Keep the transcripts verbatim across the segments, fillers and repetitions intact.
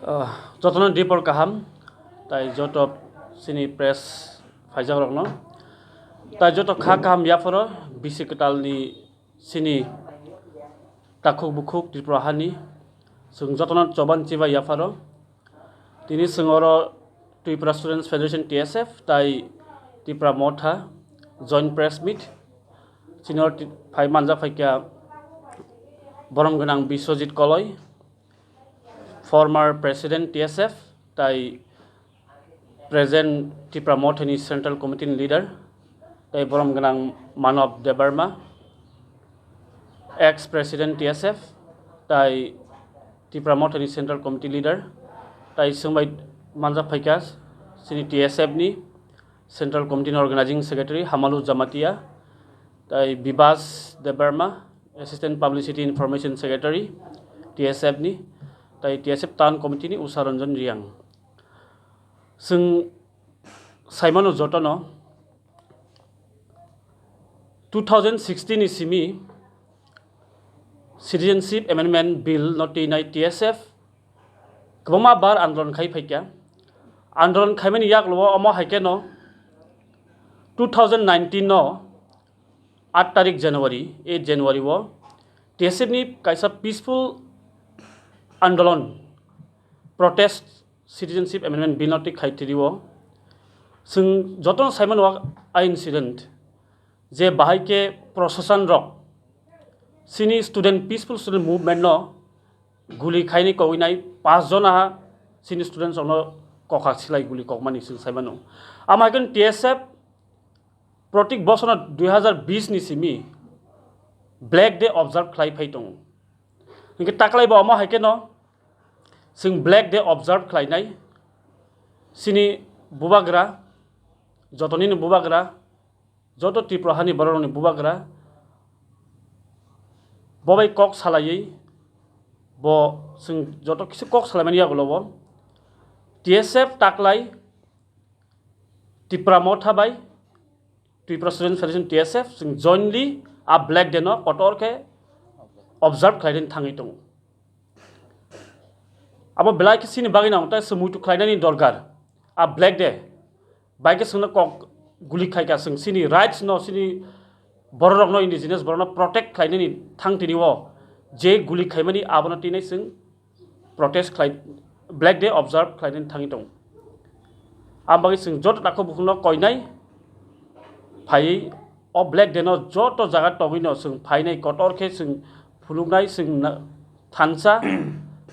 Ah, jotono dipor kaham, tai joto chini press phaijakrokno, tai joto kha kaham yapharo bisi kwtalni chini takhuk bukhuk Tripura hani chwng jotono choban chibai yapharo. Tini chwng oro Tripura Students Federation, T S F, tai Tipra Motha joint press meet. Chini oro ti-, phai manjak phaikha borom gwnang Biswajit Koloi, former president T S F, tai present Tipra Mothani Central Committee ni leader, tai borom gwnang Manob Debbarma, ex president T S F, tai Tipra Mothani Central Committee leader, tai chwngbai manjak phaikha chini T S F ni Central Committee ni Organizing Secretary Hamalu Jamatia, tai Bibas Debbarma, Assistant Publicity Information Secretary T S F ni, tai T S F Town Committee ni Usha Ranjan Riang. Chwng saimano jotono two thousand sixteen ni simi Citizenship Amendment Bill no twinai T S F kwbangma bar andolon khai phaikha. Andolon khaimani yaklo omo hai kheno two thousand nineteen no aat tarik January, eight January o T S F ni kaisa peaceful andolon, protest, Citizenship Amendment Bill no twi khai twi o. Chwng jotono saimano a incident je bahai khe proshashan rok chini student, peaceful student movement no guli khaini kogwi nai pas jona ha chini students rokno kokha silai guli kokmani chwng saimano. Ama hai kheno T S F protik bosono dui hazar bis ni simi Black Day observe khlai phai tongo. Hinkhe taklai bo omo hai kheno chwng Black Day observe khlainai chini bubagra, jotonino bubagra, joto Tripura hani bororokni bubagra bo bai kok salaiwi bo chwng joto kisa kok salaimani yagulo bo T S F taklai Tipra Motha bai Tripura Student Federation, T S F, chwng jointly a Black Day no kotor khe observe khlaina thangwi tongo. Abo belai khe chini bagwi nang tei se muitu khlainani dorkar. A Black Day bai khe chwngno kok guli khai kha, chwng chini rights no, chini bororokno, indigenous borokno protect khlainani thang tini o je guli khaimani abono tinai chwng protest khlai, Black Day observe khlainani thangwi tongo. Ang bagwi chwng joto takhuk bukhukno koinai phaiwi o Black Day no joto jaga tongwi no chwng phainai, kotor khe chwng phunuknai, chwng na-, thansa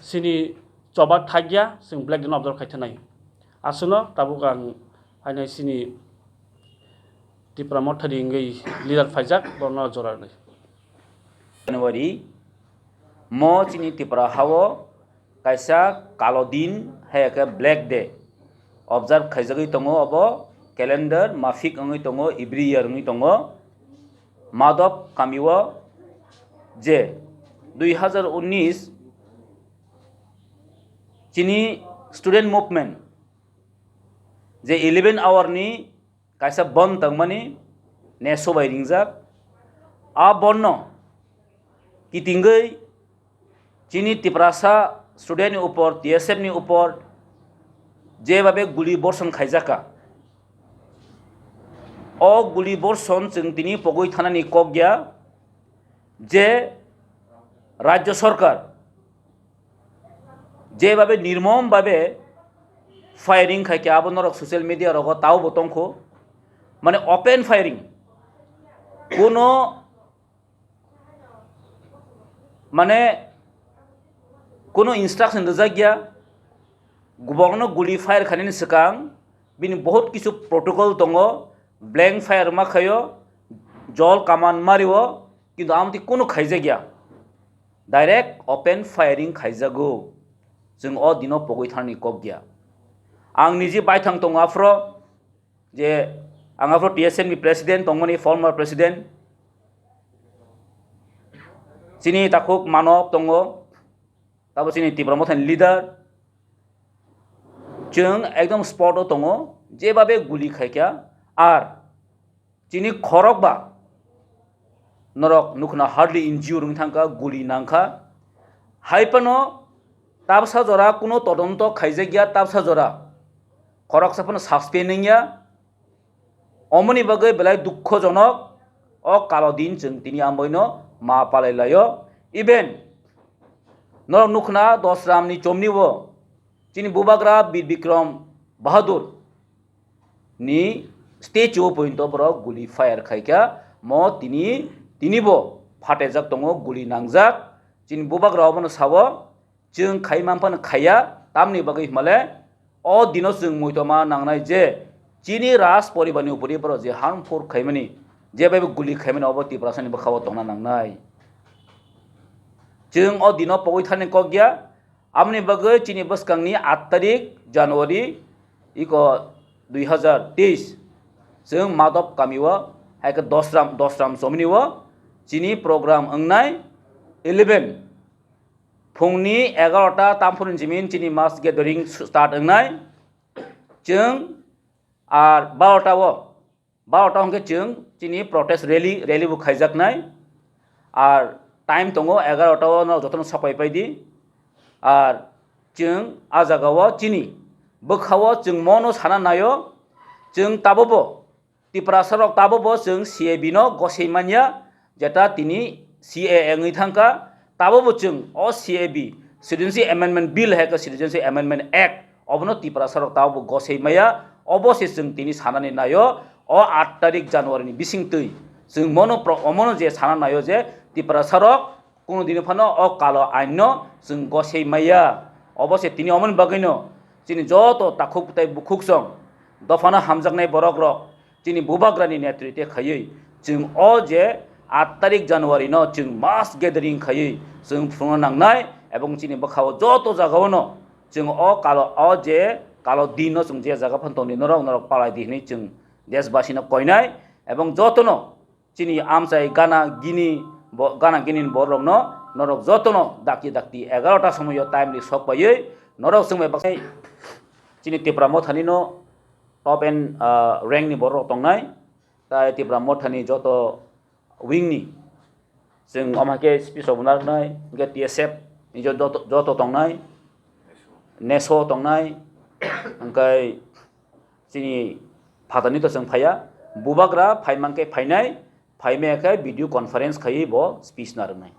chini choba thakya, chwng Black Day no observe khai thanai. Aswkno tabuk ang haino chini Tipra Mothani wngwi leader phaijak, bono jora rwnai. January, mo chini Tripura hao kaisa kalo din, hai khe Black Day observe khaijagwi tongo. Obo calendar mafik wngwi tongo, every year wngwi tongo. Madhop kamio je dui hazar unnish chini student movement je eleven hour ni kaisa bon tongmani ne sobai ringjak. A bonno kitingwi chini Tiprasa student ni upor, T S F ni upor jebabe guli borson khaijakha, o guli borson chwng tini pogwi thanani kok ya je Rajya Sarkar jebabe nirmom babe firing khai khe abo norok social media rogo tao bo tongkho, mane open firing, kuno mane kuno instruction rijak ya, borokno guli fire khainani swkang bini bahut kisu protocol tongo, blank fire ma khaio, jol kaman mario, kintu amtwi kuno khaijak ya. Direct open firing khaijago. Chwng o dino pogwi thanani kok ya. Ang niji baithang tongo aphro je ang aphro T S F ni president tongmani, former president. Chini takhuk Manob tongo, tabo chini Tipra Mothani leader. Chwng ekdom spot o tongo, jebabe guli khaikha. Ar chini khorok ba norok nukhna hardly injure wng thangkha, guli nangkha. Hai phano Tabsa jora kuno todonto khaijakya, tabsa jora khoroksa phano suspend wngya. Omoni bagwi belai dukhojonok, o kalo din chwng tini amboino ma palai laio. Even norok nukhna Dosramni chomni o chini bubagra Bir Bikram Bahadur ni statue o pointo borok guli fire khaikha, mo tini, tinibo phatejak tongo, guli nangjak. Chini bubagra obono sao, chwng khai manphano khaiya, tamni bagwi himale o dino chwng muitoma nangnai je chini Raj poribarni upori borok je harmful khaimani, je bai guli khaimani, obo Tiprasani bwkhao tongna nangnai. Chwng o dino pogwi thani kok ya, amoni bagwi chini bwskangni aat tarik January iko dui hazar teis, chwng Madhop kamio, hai khe Dosram, Dosram chomni o chini program wngnai eleven, phungni egarota tamphurni jimin chini mass gathering start wngnai. Chwng ar barota o, barota hwnkhe chwng chini protest rally, rally bo khaijaknai. Ar time tongo egarota o, norok jotono sopai pai di. Ar chwng a jaga o chini bwkha o chwng mono sana naio, chwng tabukbo Tiprasa rok tabukbo chwng C A B no gosei manya, jeta tini C A A wngwi thangkha, tabukbo chwng o C A B, Citizenship Amendment Bill hai khe Citizenship Amendment Act, obono Tiprasa rok tabukbo gosei maya, obo se chwng tini sanani naio, o aat tarik January ni bisingtwi chwng mono pro-, omono je sana naio je Tiprasa rok kuno dino phano o kalo ain no chwng gosei maya. Obo se tini omoni bagwi no chini joto takhuk tei bukhuk song dophano hamjaknai borok rok chini bubagrani netritwe khaiwi chwng o je aat tarik January no chwng mass gathering khaiwi chwng phunukna nangnai, ebong chini bwkhao joto jagao no chwng o kalo, o je kalo din no chwng je jaga phano tongdi norok, norok palai di hinwi chwng deshbasi no koinai, ebong jotono chini amchai gana gini bo, gana gini borok no norok jotono dakti dakti egarota somoyo timely sok paiwi norok chwng bai baksa chini Tipra Mothani no top and, ah, rank ni borok tongnai, tai Tipra Mothani joto wing ni chwng omo hai khe speech rok bo narwknai, hwnkhe T S F ni joto, joto tongnai, neso tongnai, hwnkhe chini phatarni to chwng phaiya, bubagra phaimankhe phainai, phaimaya khe video conference khaiwi bo speech narwknai.